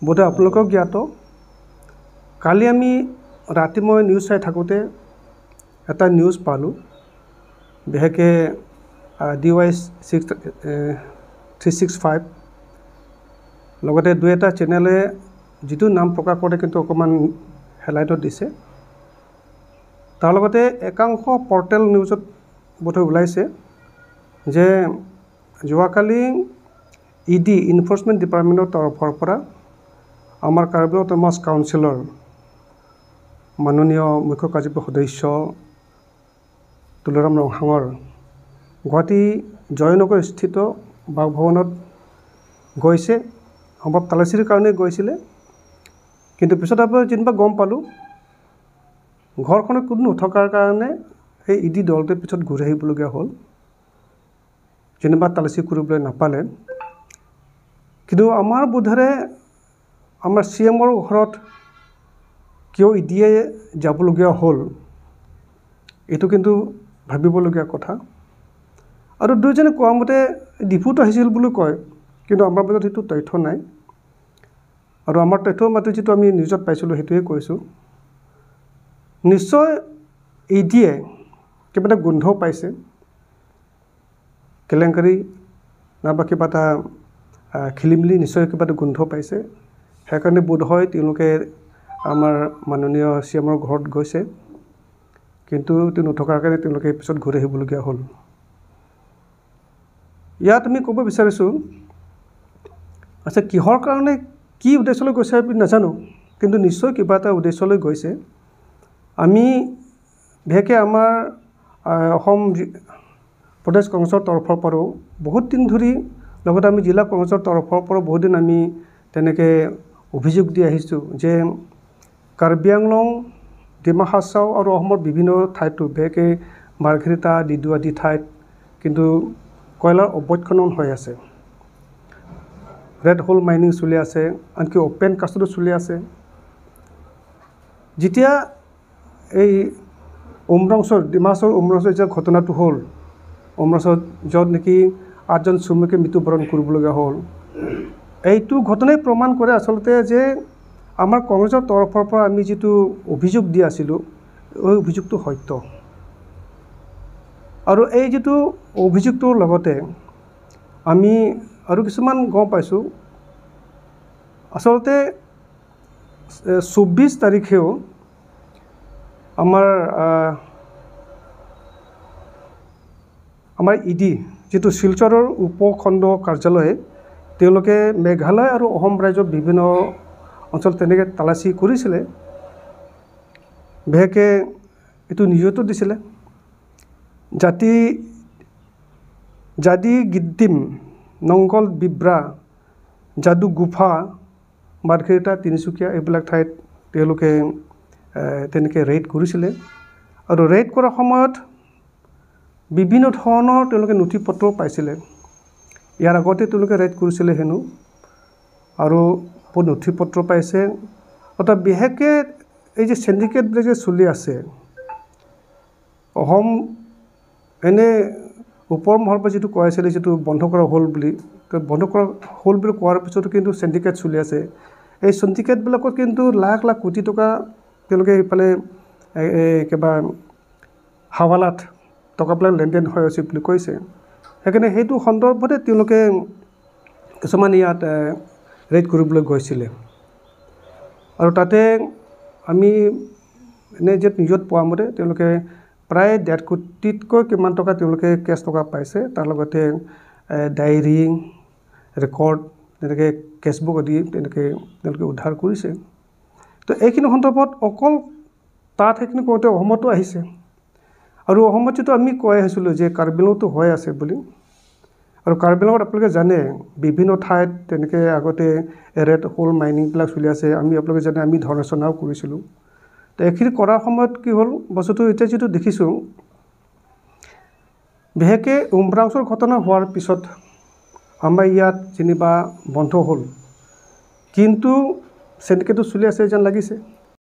বোধহয় আপোনালোকেও জ্ঞাত। কালি আমি ৰাতি মই নিউজ চাই থাকোঁতে এটা নিউজ পালোঁ, বিশেষকৈ DY 6365, লগতে দুই এটা চেনেলে যিটো নাম প্ৰকাশ কৰে কিন্তু অকণমান হেডলাইনত দিছে। তাৰ লগতে একাংশ পৰ্টেল নিউজত বোধহয় ওলাইছে যে যোৱাকালি ইডি ইনফৰ্চমেণ্ট ডিপাৰ্টমেণ্টৰ তৰফৰ পৰা আমাৰ কাৰ্বি অট'নমাছ কাউন্সিলৰ মাননীয় মুখ্য কাৰ্যবাহী সদস্য তুলাৰাম ৰংহাঙৰ গুৱাহাটী জয়নগৰস্থিত বাসভৱনত গৈছে, সম্ভৱ তালাচীৰ কাৰণে গৈছিলে। কিন্তু পিছত আপোনাৰ যেনিবা গম পালোঁ ঘৰখনত কোনো নথকাৰ কাৰণে সেই ইডি দলটোৱে পিছত ঘূৰি আহিবলগীয়া হ'ল, যেনিবা তালাচী কৰিবলৈ নাপালে। কিন্তু আমাৰ বোধেৰে আমাৰ চি এমৰ ঘৰত কিয় ইডিয়ে যাবলগীয়া হ'ল, এইটো কিন্তু ভাবিবলগীয়া কথা। আৰু দুইজনে কোৱা মতে ডিপুত আহিছিল বুলি কয়, কিন্তু আমাৰ মাজত সেইটো তথ্য নাই। আৰু আমাৰ তথ্য মতে যিটো আমি নিউজত পাইছিলোঁ সেইটোৱে কৈছোঁ। নিশ্চয় ইডিয়ে কিবা এটা গোন্ধ পাইছে, কেলেংকাৰী নাইবা কিবা এটা খেলি মেলি নিশ্চয় কিবা এটা গোন্ধ পাইছে। সেইকাৰণে বোধহয় তেওঁলোকে আমাৰ মাননীয় চি এমৰ ঘৰত গৈছে, কিন্তু তেওঁ নথকাৰ কাৰণে তেওঁলোকে পিছত ঘূৰি আহিবলগীয়া হ'ল। ইয়াত আমি ক'ব বিচাৰিছোঁ, আচ্ছা কিহৰ কাৰণে কি উদ্দেশ্যলৈ গৈছে আমি নাজানো, কিন্তু নিশ্চয় কিবা এটা উদ্দেশ্যলৈ গৈছে। আমি বিশেষকৈ আমাৰ অসম প্ৰদেশ কংগ্ৰেছৰ তৰফৰ পৰাও বহুত দিন ধৰি, লগতে আমি জিলা কংগ্ৰেছৰ তৰফৰ পৰাও বহুত দিন আমি তেনেকৈ অভিযোগ দি আহিছোঁ যে কাৰ্বি আংলং, ডিমা হাছাও আৰু অসমৰ বিভিন্ন ঠাইতো, বিশেষকৈ মাৰ্ঘেৰিটা, লিডু আদি ঠাইত কিন্তু কয়লাৰ অবৈধ খনন হৈ আছে, ৰেড হোল মাইনিং চলি আছে, আনকি অ'পেন কাষ্টতো চলি আছে। যেতিয়া এই উমৰাংচুৰ, ডিমাহাছাওৰ উমৰাংচুৰ যেতিয়া ঘটনাটো হ'ল, উমৰাংচুত য'ত নেকি 8জন শ্ৰমিকে মৃত্যুবৰণ কৰিবলগীয়া হ'ল, এইটো ঘটনাই প্ৰমাণ কৰে আচলতে যে আমাৰ কংগ্ৰেছৰ তৰফৰ পৰা আমি যিটো অভিযোগ দি আছিলোঁ, ওই অভিযোগটো সত্য। আৰু এই যিটো অভিযোগটোৰ লগতে আমি আৰু কিছুমান গম পাইছোঁ, আচলতে 24 তাৰিখেও আমাৰ আমাৰ ইডি যিটো শিলচৰৰ উপখণ্ড কাৰ্যালয়ে, তেওঁলোকে মেঘালয় আৰু অসম ৰাজ্যৰ বিভিন্ন অঞ্চল তেনেকৈ তালাচী কৰিছিলে। বিশেষকৈ এইটো নিউজতো দিছিলে, জাতি জাদি গিদ্দিম, নংগল বিব্ৰা, যাদু গুফা, মাৰ্ঘেৰিটা, তিনিচুকীয়া এইবিলাক ঠাইত তেওঁলোকে তেনেকৈ ৰেইড কৰিছিলে। আৰু ৰেইড কৰাৰ সময়ত বিভিন্ন ধৰণৰ তেওঁলোকে নথি পত্ৰও পাইছিলে। ইয়াৰ আগতে তেওঁলোকে ৰেইড কৰিছিলে হেনো, আৰু বহুত নথি পত্ৰ পাইছে। অৰ্থাৎ বিশেষকৈ এই যে চিণ্ডিকেটবিলাক যে চলি আছে, অসম এনে ওপৰ মহলৰ পৰা যিটো কৈ আছিলে যিটো বন্ধ কৰা হ'ল বুলি, বন্ধ কৰা হ'ল বুলি কোৱাৰ পিছতো কিন্তু চিণ্ডিকেট চলি আছে। এই চিণ্ডিকেটবিলাকত কিন্তু লাখ লাখ কোটি টকা তেওঁলোকে এইফালে কিবা হাৱালাত টকাবিলাক লেনদেন হৈ আছে বুলি কৈছে। সেইকাৰণে সেইটো সন্দৰ্ভতে তেওঁলোকে কিছুমান ইয়াত ৰেইড কৰিবলৈ গৈছিলে। আৰু তাতে আমি এনেই যে নিউজত পোৱা মতে তেওঁলোকে প্ৰায় 1.5 কোটিতকৈ কিমান টকা তেওঁলোকে কেছ টকা পাইছে। তাৰ লগতে ডায়েৰী, ৰেকৰ্ড, তেনেকৈ কেছবুক আদি তেনেকৈ তেওঁলোকে উদ্ধাৰ কৰিছে। তো এইখিনি সন্দৰ্ভত অকল তাত সেইখিনি কৰোঁতে অসমতো আহিছে। আৰু অসমত যিটো আমি কৈ আহিছিলোঁ যে কাৰ্বি আংলঙতো হৈ আছে বুলি, আৰু কাৰ্বি আংলঙত আপোনালোকে জানে বিভিন্ন ঠাইত তেনেকৈ আগতে ৰেড হোল মাইনিংবিলাক চলি আছে। আমি আপোনালোকে জানে আমি ধৰ্ণা চৰ্ণাও কৰিছিলোঁ। তো এইখিনি কৰাৰ সময়ত কি হ'ল বস্তুটো, এতিয়া যিটো দেখিছোঁ বিশেষকৈ উমৰাংচুৰ ঘটনা হোৱাৰ পিছত আমাৰ ইয়াত যেনিবা বন্ধ হ'ল, কিন্তু চিণ্ডিকেটটো চলি আছে যেন লাগিছে।